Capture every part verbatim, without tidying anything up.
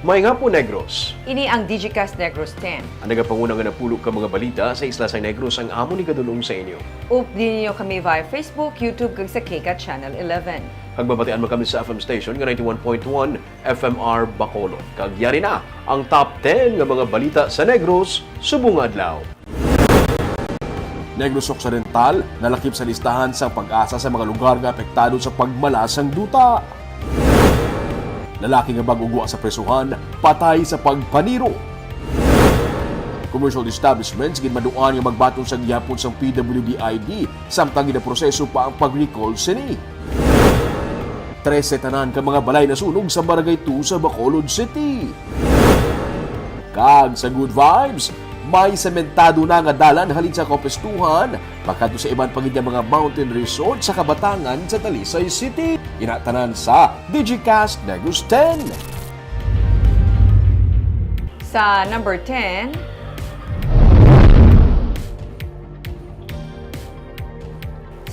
Maayong hapon, Negros. Ini ang Digicast Negros ten. Ang nagapanguna nga napulo ka mga balita sa isla sang Negros ang amon igadul-ong sa inyo. Updi ninyo kami via Facebook, YouTube, kag sa KCAT Channel eleven. Kag mabatian man kami sa F M station nga ninety-one point one F M R Bacolod. Kag yari na ang top ten nga mga balita sa Negros subong nga adlaw. Negros Occidental nalakip sa listahan sang PAGASA sa mga lugar nga apektado sa pagmala sang duta. Lalaki nga bag-o gwa sa presohan, patay sa pagpaniro. Commercial establishments ginbanuan nga magbaton sa gihapon sang P W D I D, samtang ginaproseso pa ang pag-recall sini. Trese tanan ka mga balay nasunog sa Barangay two sa Bacolod City. Kag sa Good Vibes, may sementado na nga dalan halin sa Kapistuhan pakadto sa iban pa gid nga mga mountain resort sa Kabatangan sa Talisay City. Ina tanan sa Digicast Negros ten. Sa number ten,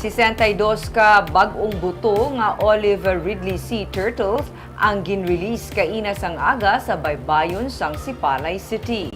sesenta y dos ka bag-ong buto nga olive ridley sea turtles ang ginrelease kaina sang aga sa baybayon sang Sipalay City.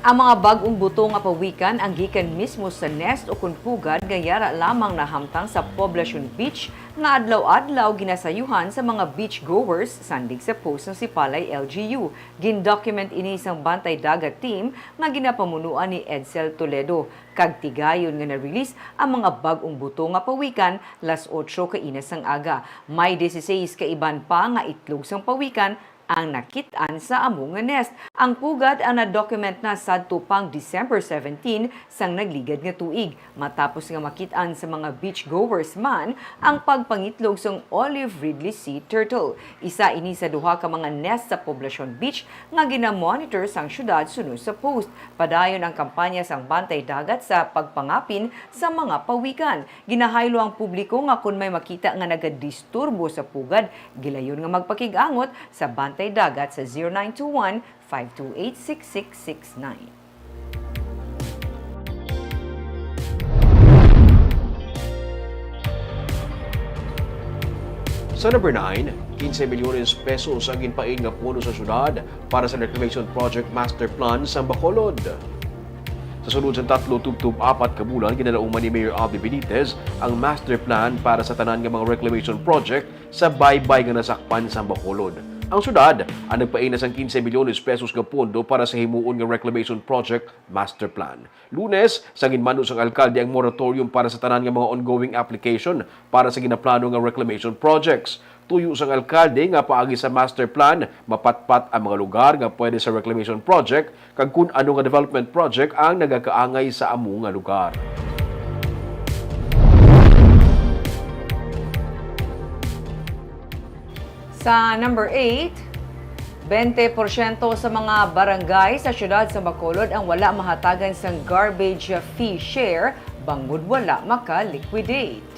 Ang mga bag-ong buto nga pawikan ang gikan mismo sa nest ukon pugad nga yara lamang nahamtang sa Poblacion Beach nga adlaw-adlaw ginasayuhan sa mga beach goers, sandig sa post sang Sipalay L G U. Gin-document ini sang Bantay Dagat team nga ginapamunuan ni Edsel Toledo, kag tigayon nga na-release ang mga bag-ong buto nga pawikan las otso kaina sang aga. May dieciséis ka iban pa nga itlog sang pawikan ang nakit-an sa amo nga nest. Ang pugad ang na-document na sadto pang December seventeen sang nagligad nga tuig, matapos nga makit-an sa mga beach goers man ang pagpangitlog sang olive ridley sea turtle. Isa ini sa duha ka mga nest sa Poblacion Beach nga gina-monitor sang syudad, suno sa post. Padayon ang kampanya sang Bantay Dagat sa pagpangapin sa mga pawikan. Ginahaylo ang publiko nga kon may makita nga nagadisturbo sa pugad, gilayon nga magpakig-angot sa Bantay Dagat sa zero nine two one, five two eight, six six six nine. Sa number nine, quince milyones pesos ang ginpaid nga pondo sa syudad para sa Reclamation Project Master Plan sa Bacolod. Sa sulod sang tatlo tubtob apat ka bulan, ginalauman ni Mayor Abby Benitez ang master plan para sa tanan nga mga reclamation project sa baybay nga nasakpan sang Bacolod. Ang syudad ang nagpaina sang quince milyones pesos nga pondo para sa himuon nga reclamation project master plan. Lunes, sa ginmando sang alkalde ang moratorium para sa tanan nga mga ongoing application para sa ginaplano nga reclamation projects. Tuyo sang alkalde nga paagi sa master plan, mapatpat ang mga lugar nga pwede sa reclamation project kag kun ano nga development project ang nagakaangay sa amo nga lugar. Sa number eight, bente porsyento sa mga barangay sa siyudad sa Bacolod ang wala mahatagan sang garbage fee share bangod wala maka-liquidate.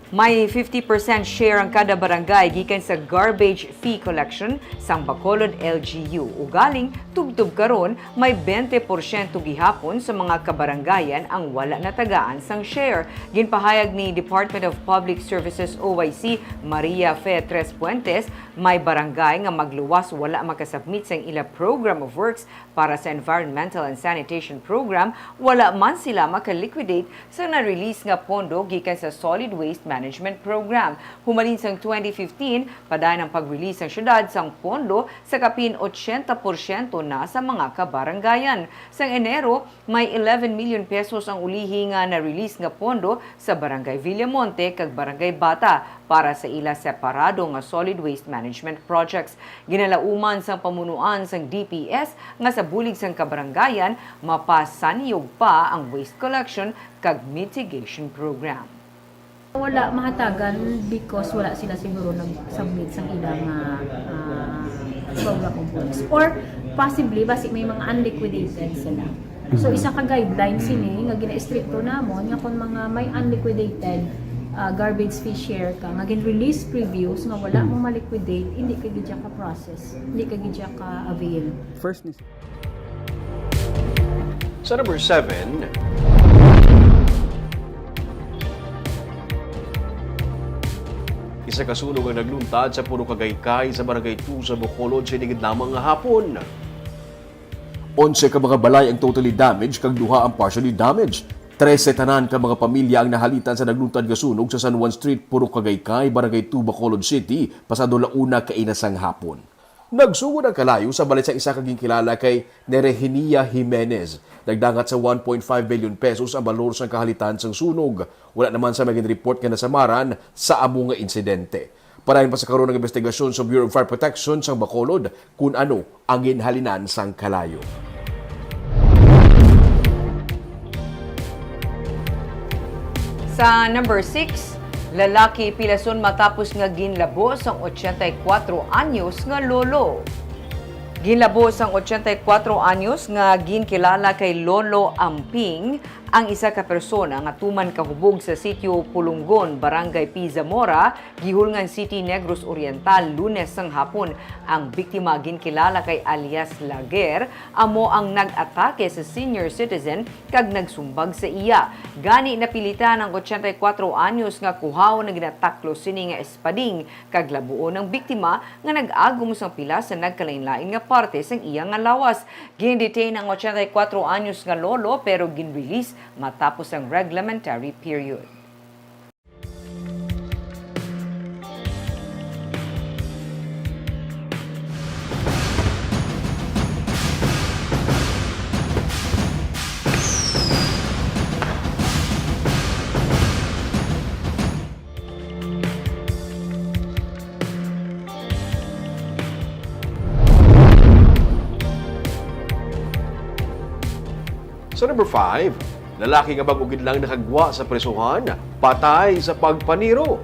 May fifty percent share ang kada barangay gikan sa garbage fee collection sang Bacolod L G U. Ugaling, tubtob karon, may bente porsyento gihapon sa mga kabaranggayan ang wala natagaan sang share. Ginpahayag ni Department of Public Services O I C Maria Fe Tres Puentes, may barangay nga magluwas wala makasubmit sang ila program of works para sa Environmental and Sanitation Program, wala man sila maka-liquidate sa na-release nga pondo gikan sa Solid Waste Management Program. Humalin sang twenty fifteen, padayon ang pag-release sang syudad sang pondo sa kapin ochenta porsyento na sa mga kabaranggayan. Sang Enero, may eleven million pesos ang ulihi nga na-release nga pondo sa Barangay Villamonte kag Barangay Bata para sa ila separado nga solid waste management projects. Ginalauman sang pamunuan sang D P S nga sa bulig sang kabaranggayan, mapasanyog pa ang waste collection kag mitigation program. Wala mahatagan because wala sila siguro nag-submit sang ilang, ah, ah, program of works. Or possibly, basi may mga unliquidated sila. So, isa ka guideline sini nga gina-estrikto namon nga kung mga may unliquidated, ah, garbage fee share ka, nga gin-release previous nga wala mo ma-liquidate, hindi ka gid siya ka-process, hindi ka gid siya ka-avail. First ni Sa number seven, Sa kasunog ang nagluntad sa Purok Agaycay sa Barangay two sa Bacolod sa inigid lamang nga hapon. Onse ka mga balay ang totally damaged kag duha ang partially damaged. Trese tanan ka mga pamilya ang nahalitan sa nagluntad nga sunog sa San Juan Street, Purok Agaycay, Barangay two, Bacolod City, pasado la una kaina sang hapon. Nagsugod ang kalayo sa balay sa isa ka ginkilala kay Nerehenia Jimenez. Nagdangat sa one point five million pesos ang balor sang kahalitan sang sunog. Wala naman sa magin report nga nasamaran sa amo nga insidente. Parahin pa sa karon ang investigasyon sa Bureau of Fire Protection sang Bacolod kun ano ang ginhalinan sang kalayo. Sa number six, lalaki pilason matapos nga ginlabo sang ochenta y kuatro anyos nga lolo. Ginlabo sang ochenta y kuatro anyos nga ginkilala kay Lolo Amping ang isa ka persona nga tuman kahubog sa sitio Pulunggon, Barangay P. Zamora, Guihulngan City, Negros Oriental, Lunes sang hapon. Ang biktima ginkilala kay alias Laguer, amo ang nag-atake sa senior citizen kag nagsumbag sa iya. Gani, napilitan ang ochenta y kuatro anyos nga kuhaon ang ginataklos sini nga espading kag labuon ang biktima nga nag-agom sang pila sa nagkalainlain nga parte sang iya nga lawas. Gin-detain ang ochenta y kuatro anyos nga lolo pero gin-release matapos ang reglementary period. Sa number five, lalaki nga bag-o gid lang nakagwa sa prisuhan, patay sa pagpaniro.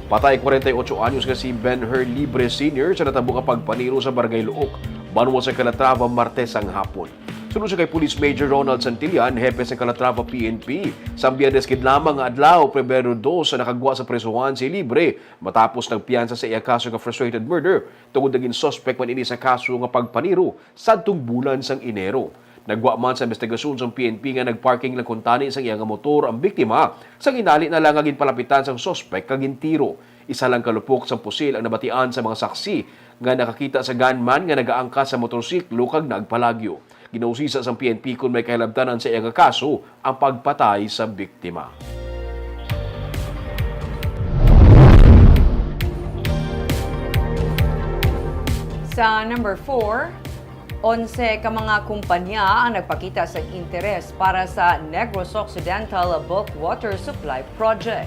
Patay, kwarenta y ocho anyos nga si Ben Her Libre Senior sa natabo nga pagpaniro sa Barangay Luok, banwa sa Calatrava, Martes ang hapon. Suno sa kay Police Major Ronald Santillan, hepe sa Calatrava P N P, sa Biyernes gid lamang nga adlaw, Pebrero dos, sa nakagwa sa prisuhan si Libre matapos nagpiyansa sa iya kaso nga frustrated murder tungod naging suspect man ini sa kaso nga pagpaniro sadtong bulan sang Enero. Nagwa man sa investigasyon sang P N P nga nagparking lang kuntani sang iya nga motor ang biktima, sa ginali na lang nga ginpalapitan sang suspect kag gintiro. Isa lang ka lupok sang pusil ang nabatian sa mga saksi nga nakakita sa gunman nga nagaangkas sa motorsiklo kag nagpalagyo. Ginausisa sang P N P kon may kahilabtanan sa iya nga kaso ang pagpatay sa biktima. Sa number four, onse ka mga kumpanya ang nagpakita sa interes para sa Negros Occidental Bulk Water Supply Project.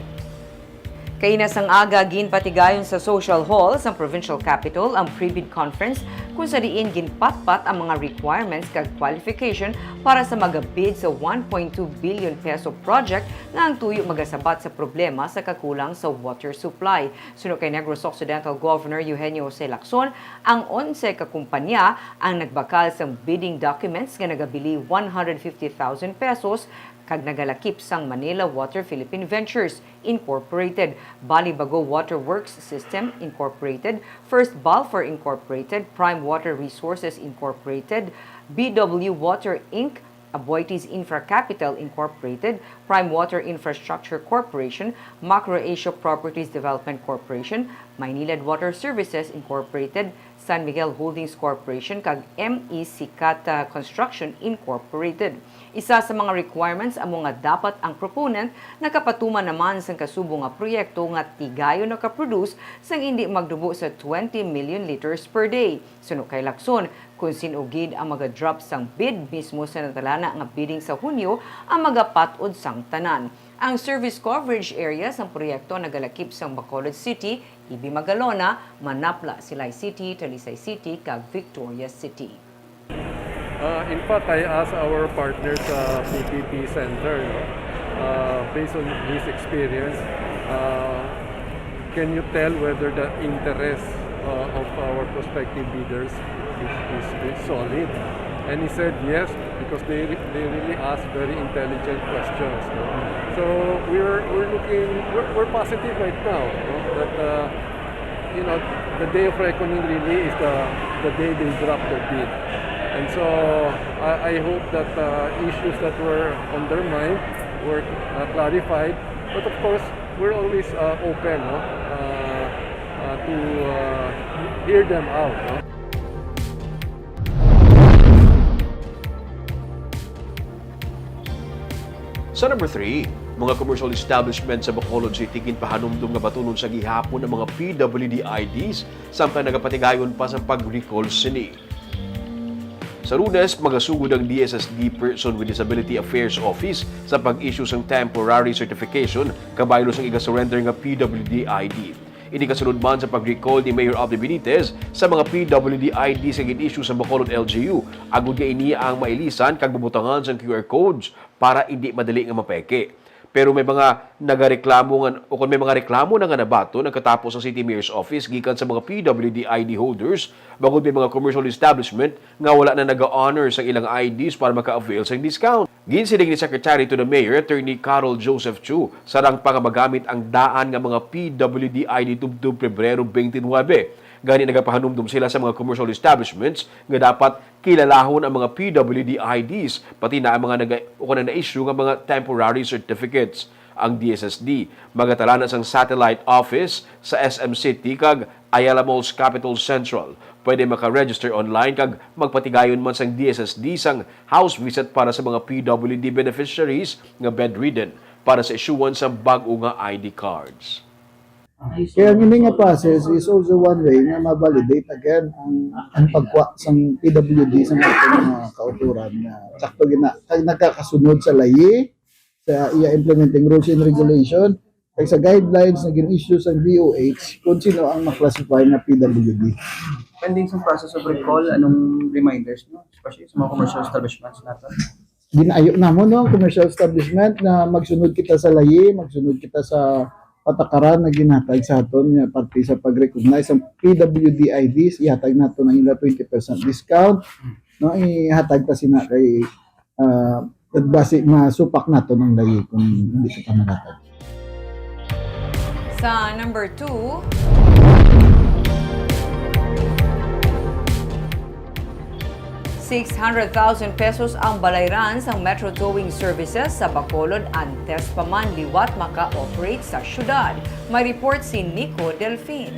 Kaina sang aga, ginpatigayon sa Social Hall sang Provincial Capitol ang pre-bid conference, kung sa diin ginpatpat ang mga requirements kag qualification para sa magabid sa one point two billion peso project nga ang tuyo magasabat sa problema sa kakulang sa water supply. Suno kay Negros Occidental Governor Eugenio Jose Lacson, ang onse ka kumpanya ang nagbakal sang bidding documents nga nagabili one hundred fifty thousand pesos kag nagalakip sang Manila Water Philippine Ventures Incorporated, Balibago Water Works System Incorporated, First Balfour Incorporated, Prime Water Resources Incorporated, B W Water Inc, Aboitiz Infra Capital Incorporated, Prime Water Infrastructure Corporation, Macro Asia Properties Development Corporation, Maynilad Water Services Incorporated, San Miguel Holdings Corporation, kag M E Sikata Construction Incorporated. Isa sa mga requirements amo nga dapat ang proponent nakapatuman naman sang kasubo nga proyekto nga tigayon nakaproduce sang indi magdubo sa twenty million liters per day. Suno kay Lacson, kon sin-o gid ang maga-drop sang bid mismo sa natalana nga bidding sa Hunyo ang magapat-od sang tanan. Ang service coverage area sang proyekto nagalakip sang Bacolod City, Ibi Magalona, Manapla, Silay City, Talisay City, kag Victoria City. Uh, in fact, I asked our partner sa P P P Center, no? Uh, based on his experience, uh, can you tell whether the interest, uh, of our prospective bidders is, is, is solid? And he said yes, because they re-, they really ask very intelligent questions, no? So we're, we're looking, we're, we're positive right now, no? That, uh, you know, the day of reckoning really is the, the day they drop their bid. And so I, I hope that, uh, issues that were on their mind were, uh, clarified. But of course, we're always, uh, open, no? Uh, to uh, hear them out. No? Sa number three, mga commercial establishment sa Bacolod City ginpahanumdom nga batunon sa gihapon ang mga P W D I Ds samtang nagapatigayon pa sa pag-recall sini. Sa Lunes, magasugod ang D S S D Person with Disability Affairs Office sa pag-issue sang temporary certification kabaylo sang iga-surrender nga P W D I D. Ini kasunod man sa pag-recall ni Mayor Abdi Benitez sa mga P W D I Ds nga gin-issue sa Bacolod L G U, agod nga ini ang mailisan kag mabutangan sang Q R codes para indi madali nga mapeke. Pero may mga nagareklamo nga, o kon may mga reklamo na nga nabaton nagkatapos sa City Mayor's Office gikan sa mga P W D I D holders, bangod may mga commercial establishment nga wala na naga-honor sang ilang I Ds para maka-avail sang discount. Ginsiling ni Secretary to the Mayor, Attorney Carol Joseph Chu, sarang pa nga magamit ang daan nga mga P W D I D tubtob Pebrero twenty-nine. Gani nagapahanumdom sila sa mga commercial establishments nga dapat kilalahon ang mga P W D I Ds, pati na ang mga naga-, o kanang na-issue nga mga temporary certificates. Ang D S S D magatala na sang satellite office sa S M City kag Ayala Malls Capitol Central. Pwede maka-register online kag magpatigayon man sang D S S D sang house visit para sa mga P W D beneficiaries nga bedridden para sa issuance sa bag-o nga I D cards. Kaya ang ini nga process is also one way nga ma-validate again ang, ang pagkuha sang P W D sa aton mga kautoran nga sakto gina kag nagkakasunod sa layi sa iya implementing rules and regulation kag sa guidelines na gin-issue sang D O H kung sino ang ma-classify nga P W D. Pending sa process of recall, anong reminders mo, especially sa mga commercial establishments natin? Ginayo namon no, commercial establishment na magsunod kita sa layi, magsunod kita sa patakaran na ginhatag sa aton nga parte sa pag-recognize ang P W D I Ds, ihatag nato ang ila twenty percent discount, no, ihatag ta sina kay ah, basi masupak nato ang layi kung hindi kita magatag. Sa number two, six hundred thousand pesos ang balayran sang Metro Towing Services sa Bacolod, antes pa man liwat maka-operate sa syudad. May report si Nico Delfin.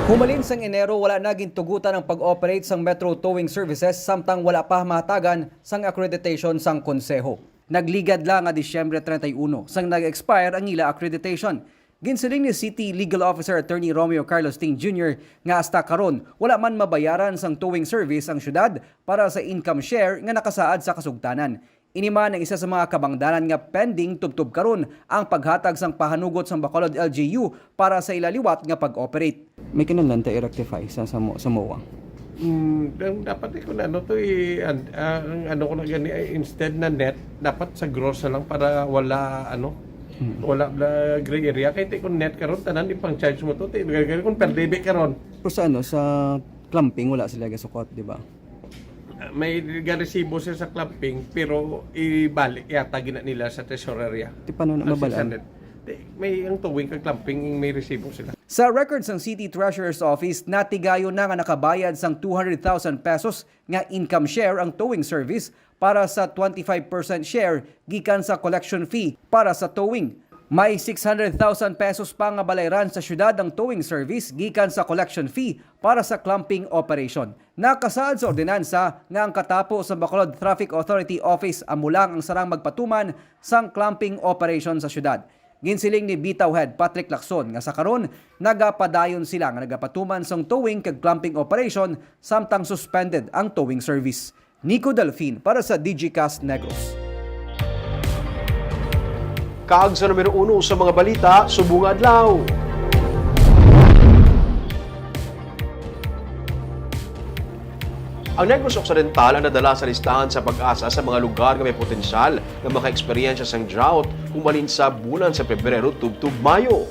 Humalin sang Enero, wala na gintugutan ang pag-operate sang Metro Towing Services samtang wala pa mahatagan sang accreditation sang Konseho. Nagligad lang nga Disyembre treinta y uno sang nag-expire ang ila accreditation. Ginsiling ni City Legal Officer Attorney Romeo Carlos Ting Junior nga hasta karon wala man mabayaran sang towing service ang syudad para sa income share nga nakasaad sa kasugtanan. Ini man ang isa sa mga kabangdanan nga pending tubtob karon ang paghatag sang pahanugot sang Bacolod L G U para sa ila liwat nga pag-operate. May kinahanglan ta i-rectify sa sa, mo, sa MOA. Mm, ang dapat eh, kung ano to eh, an- ah, ang ano ko na gani ay instead na net, dapat sa gross na lang para wala ano, wala na gray area. Kay ti kung net karon tanan ipang charge mo to, ti gani kung per debit karon. Pero sa ano, sa clumping wala sila gasukot, di ba? Ah, may garesibo sila sa clumping pero ibalik yata gina nila sa tesoreria. Ti paano na Ang mabalaan? six hundred. Ti, may ang towing kag clumping may resibo sila. Sa record sang City Treasurer's Office, natigayon na nga nakabayad sang two hundred thousand pesos nga income share ang towing service para sa twenty-five percent share gikan sa collection fee para sa towing. May six hundred thousand pesos pa nga balayran sa syudad ang towing service gikan sa collection fee para sa clumping operation. Nakasaad sa ordinansa nga ang katapo sa Bacolod Traffic Authority Office amo lang ang sarang magpatuman sang clumping operation sa syudad. Ginsiling ni Bitaw Head Patrick Lacson nga sa karon nagapadayon sila nga nagapatuman sang towing kag clumping operation samtang suspended ang towing service. Nico Delfin para sa Digicast Negros. Kag sa numero uno sa mga balita subong nga adlaw. Ang Negros Occidental ang nadala sa listahan sa PAGASA sa mga lugar nga may potensyal nga makaeksperyensya sang drought humalin sa bulan sa Pebrero tubtob Mayo.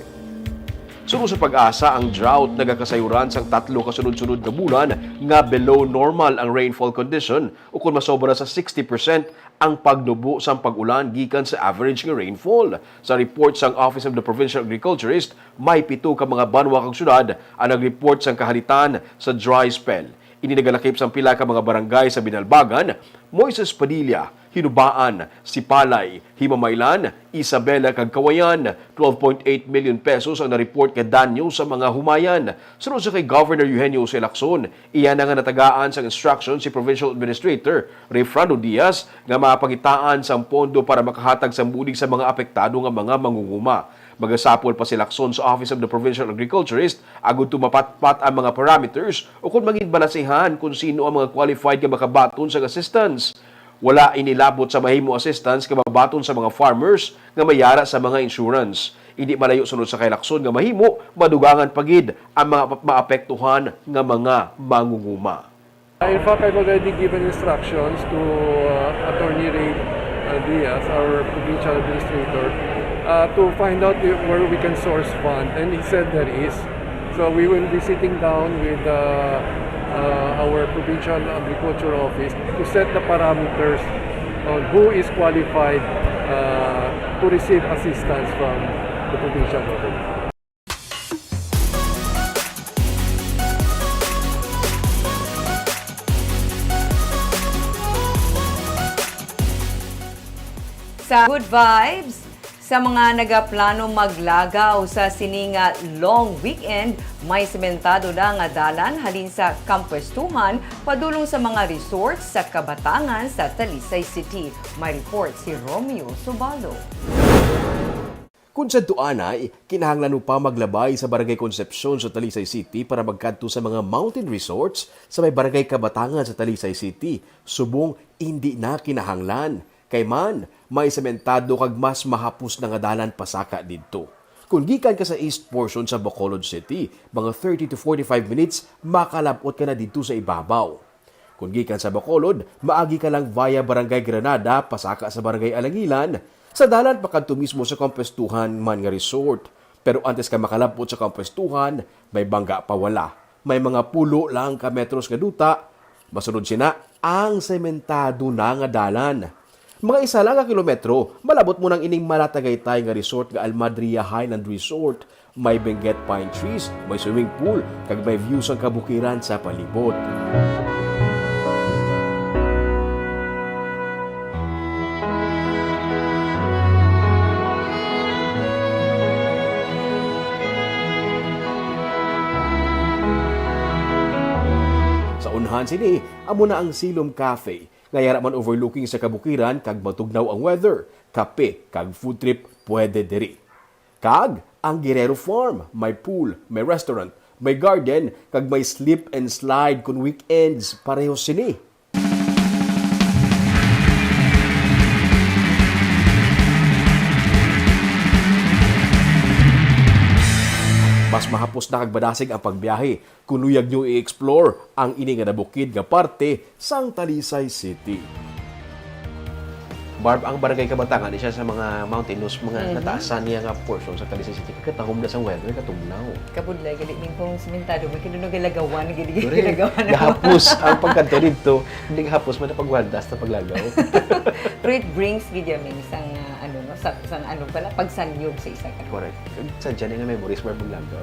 Suno sa PAGASA, ang drought nagakasayuran sang tatlo ka sunod-sunod nga bulan nga below normal ang rainfall condition, ukon masobra sa sixty percent ang pagnubo sang pag-ulan gikan sa average nga rainfall. Sa report sang Office of the Provincial Agriculturist, may pito ka mga banwa kag syudad ang nag-report sang kahalitan sa dry spell. Ini nagalakip sang pila ka mga barangay sa Binalbagan, Moises Padilla, Hinubaan, Sipalay, Himamaylan, Isabela, kag Kawayan. Twelve point eight million pesos ang na-report nga danyo sa mga humayan. Sunod sa kay Governor Eugenio Jose Lacson, iya na nga natagaan sang instruction si Provincial Administrator Rayfrando Diaz nga mapangitaan sang pondo para makahatag sang bulig sa mga apektado nga mga mangunguma. Magasapol pa si Lacson sa Office of the Provincial Agriculturist agud tumapatpat ang mga parameters ukon mangin balasihan kon sino ang mga qualified nga makabaton sang assistance. Wala ini labot sa mahimo assistance nga mabaton sa mga farmers nga may yara sa mga insurance. Indi malayo, sunod sa kay Lacson, nga mahimo madugangan pa gid ang mga maapektuhan nga mga mangunguma. In fact, I've already given instructions to, uh, Attorney Ray, uh, Diaz, our provincial administrator, uh, to find out i-, where we can source fund, and he said there is. So we will be sitting down with, uh, uh, our provincial agriculture office to set the parameters on who is qualified, uh, to receive assistance from the provincial government. Sa Good Vibes, sa mga nagaplano maglagaw sa sini nga long weekend, may sementado na nga dalan halin sa Kampuestuhan padulong sa mga resort sa Kabatangan sa Talisay City. May report si Romeo Subaldo. Kon sadto anay, kinahanglan mo pa maglabay sa Barangay Concepcion sa Talisay City para magkadto sa mga mountain resorts sa may Barangay Kabatangan sa Talisay City, subong indi na kinahanglan. Kay man, may sementado kag mas mahapos na nga dalan pasaka didto. Kon gikan ka sa east portion sa Bacolod City, mga thirty to forty-five minutes, makalab-ot ka na didto sa ibabaw. Kon gikan sa Bacolod, maagi ka lang via Barangay Granada, pasaka sa Barangay Alangilan, sa dalan pakadto mismo sa Kampuestuhan man nga resort. Pero antes ka makalab-ot sa Kampuestuhan, may bangga pa wala. May mga pulo lang ka metros nga duta. Masunod sina ang sementado na nga dalan. Mga isa lang ka kilometro, malabot mo nang ining malatagaytay nga resort nga Almadria Highland Resort. May Benguet pine trees, may swimming pool, kag may view sang kabukiran sa palibot. Sa unhan sini, amo na ang Silom Cafe, nga yara man overlooking sa kabukiran kag matugnaw ang weather, kape kag food trip pwede diri. Kag ang Guerrero Farm, may pool, may restaurant, may garden, kag may slip and slide kon weekends, pareho sini. Mas mahapos na kag madasig ang pagbiyahe kon luyag nyo i-explore ang ini nga nabukid nga parte sang Talisay City. Barb, ang Barangay Kabatangan, isa sa mga mountainous, mga Mhm. nataasan niya nga portion sa Talisay City. Katahom na sa weather, katugnaw. Kabudlay, gali ning kung sementado, may kinuno galagawan, gali Correct. galagawan. Gahapos ang pagkanto dito. Hindi gahapos, man ang pagwaldas na paglagaw. Pero it brings, gid yan, Ming, sang, ah, ano, no? Sa, sang, ano pala, pagsanyog sa isa ka. Correct. Sa dyan nga memories, Barb, maglagaw.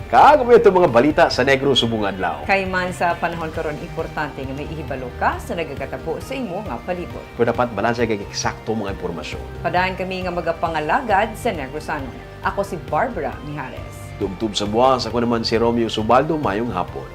Kag amo itong mga balita sa Negros subong adlaw. Kay man sa panahon karon, importante nga may ihibalo ka sa nagakatabo sa imo nga palibot. Pero dapat balanse kag eksakto mga impormasyon. Padayon kami nga magapangalagad sa Negrosanon. Ako si Barbara Mijares. Tubtob sa buwas, ako naman si Romeo Subaldo. Mayong hapon.